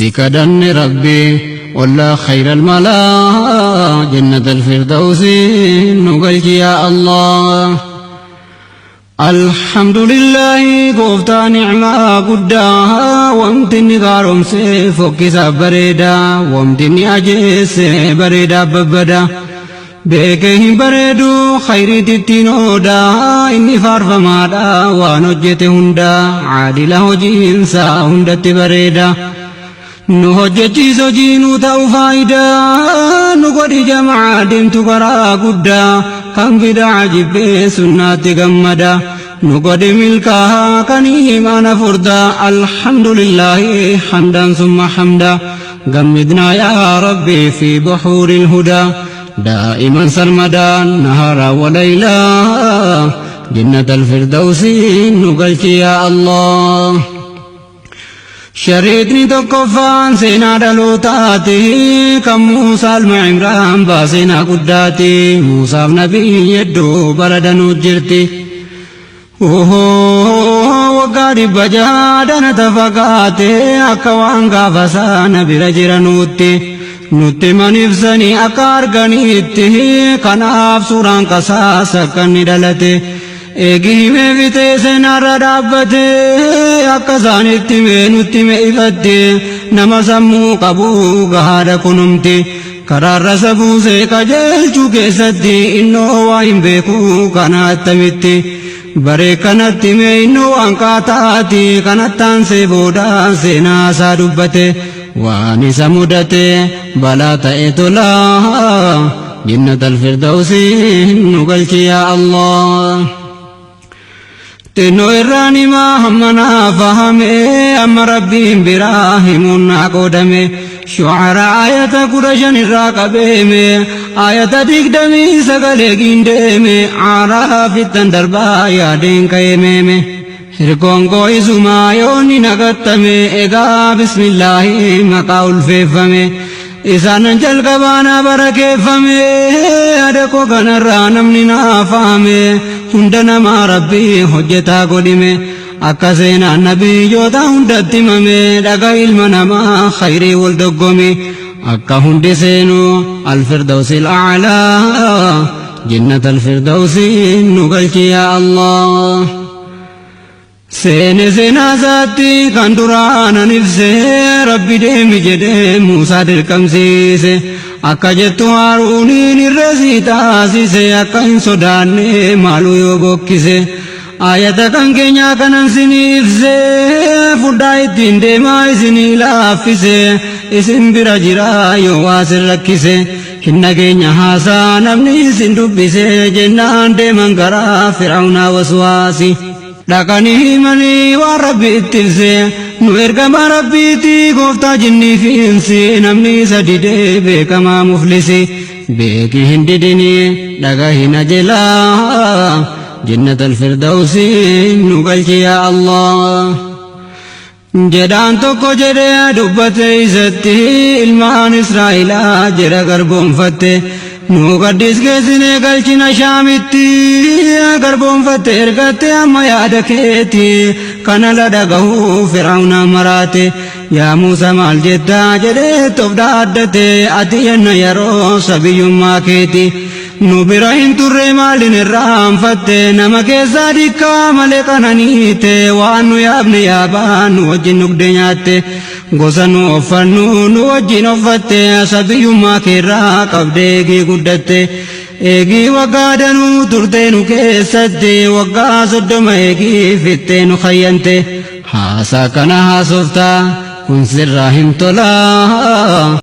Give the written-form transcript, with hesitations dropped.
Si kadhanne Rabbi ollaa khayral malaa jannata alfirdawsi nu galchi yaa Allah. Alhamdulillahi gooftaa nicmaa guddaa, wanti inni gaaromse fokkisaa bareedaa, wanti inni ajeesse bareedaa babbada. Beekee hin bareedu khayriitti ittiin oodaa, inni faarfamaadha waan hojjete hundaa, caadila hojiinsaa hundatti bareeda. Nu hojjechiis hojii nu ta'u faayidaa, nu godhi jamaa deemtu karaa guddaa, kan bidaa jibbee sunnaatti gammada. Nu godhi milkaa kan imaana furdaa. Alhamdulillahi hamdan summa hamda. Gammidnaa yaa Rabbi fi buhuuri الهدى دائما سرمدا نهارا وليلا، جنة الفردوس نقلت يا الله. Shariitni tokkoffaan seenaa dhalootaati, kan Muusaa ilma Imraan baaseenaa guddaati. Muusaaf nabii hedduu bara danuu jirti. Waggaa 600 danata fagaate, akka waan gaafa sana bira jiranuutti. Nutti man ibsanii akka arganiitti, kanaaf suuraan qasaas akka inni dhalate. Eegi himee fixee seenarra dhaabbate, akka isaanitti himee nutti hime ifatte, nama sammuu qabu gahaadha kunumti. Karaarra sabuusee qajeelchuu keessatti innoo waa hin beeku kana attamitti. Baree kanatti himee innoo waan qaataati, kanattaansee booda seenaa isaa dubbate. Waan isa mudate balaa ta'e tolaa, jannata alfirdawsi nu galchi yaa Allah. Xinnoo irraan himaa hamma naa fahame, amma Rabbiin biraa himuun naa qoodame. Shu'ara ayata 15 irraa qabeeme, ayata 29 giindeeme, Aaraafittan darbaa yaadeen ka'eemeeme. Hirkoon koo isumaa yoonni nagattame, egaa bismillaahi maqaa ulfeeffame. Isaanan jalqabaa naa barakeeffame, yaada koo kanarraa namni naa fahame, hunda namaa Rabbii hojjetaa godhime. Akka seenaan nabiyyoota hundatti himame, dhaga ilma namaa khayrii wal doggome. Akka hundi seenu alfirdawsi al'aalaa, jannata alfirdawsi nu galchi yaa Allah. Seene seenaa isaatti kan duraanan ibse, Rabbi deemi jedhee Muusaa dirqamsiise. Akka jettu Haaruuniin irra sii taasise, akka hin sodaanne maaluu yoo bokkise. Ayata kan keenyaa kanan sinii ibse, fudhaa ittiin deemaa isinii laaffise, isin bira jira yoo waa sin rakkise. Hin nageenya haasaa namni isin dubbise jennaan deeman garaa Fir'aawnaa waswaasi. Dhaqanii himanii waan Rabbi itti ibse, nu ergama Rabbiiti gooftaa jinnii fi insi, namni isa didee beekamaa muflisi. Beeki hin didinii dhaga hin ajelaa, jannata alfirdawsi nu galchi yaa Allah. Jedhaan tokko jedhee dubbate isatti, ilmaan Israa'ilaa jedha garboonfatte. Nu gaddis geessinee galchina Shaamitti, garboonfatte ergatte amma yaada keeti kana la dhagahuu Fir'aawna maraate. Yaa Muusa maal jettaa jedhee toof dhaaddate, ati yenna yeroo sabiyyummaa keeti. Nu bira hin turre maalin irraanfatte, nama keessaa dikkaa malee qananiite, waan nu yaabne yaabaa nu wajjin dhugde nyaatte, gosa nu offannu nu wajjin offatte, sabiyyummaa keerraa qabdee eegii guddatte. Eegii waggaa danuu turte nu keessatti, waggaa 30 eegii fixxee nu kayyante. Haasaa kana haasoftaa kun sirraa hin tolaa.